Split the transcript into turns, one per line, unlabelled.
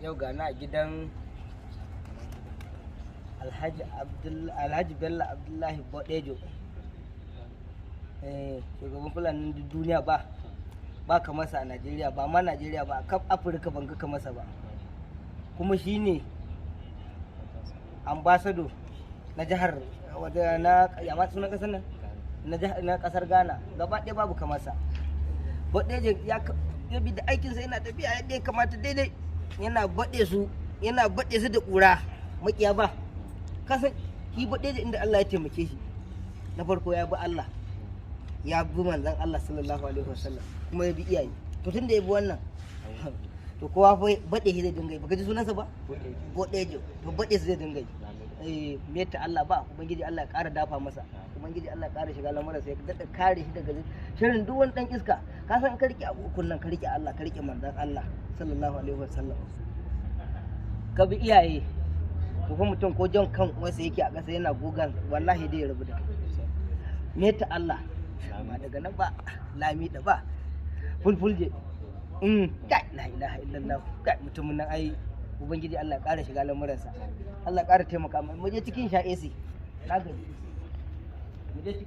Yau ga na a gidan Alhaji Bello Abdullahi Bodejo. Shugaban Fulanin duk duniya, ba ba kamarsa a Najeriya, ba ma Najeriya ba, a kaf Afirka ban ga kamarsa ba. Kuma shine ambassador na jihar wata na yamma, sunan kasar nan na na kasar Ghana gaba ɗaya, babu kamarsa. Bodejo ya bi da aikinsa, yana tafiya yadda ya kamata daidai, yana baɗe su, yana baɗe su da ƙura makiya. Ba kasan shi Bodejo, inda Allah ya taimake shi, na farko ya bi Allah, ya bi manzon Allah sallallahu alaihi wasallam, kuma ya bi iyaye. To tun da ya bi wannan, to kowa fa baɗe shi zai dinga yi. Baka ji sunansa ba, Bodejo? To baɗe su zai dinga yi. Eh, ta Allah ba, Ubangiji Allah ya ƙara dafa masa, Ubangiji Allah ya ƙara shiga lamuransa, ya daɗa kare shi daga shirin duk wani ɗan iska. Ka san ka rike abu ukun nan, ka rike Allah, ka rike manzon Allah sallallahu alaihi wasallam, ka bi iyaye, to fa mutum ko jan kan uwarsa yake a ƙasa yana gugan, wallahi dai ya rabu da kai. Me ta Allah ba daga nan ba, lami da ba fulfulje. Kai, la ilaha illallah. Kai, mutumin nan ai Ubangiji Allah ya ƙara shiga lamuransa, Allah ya ƙara taimaka mai. Mu je cikin sha AC, na gaji, mu je ciki.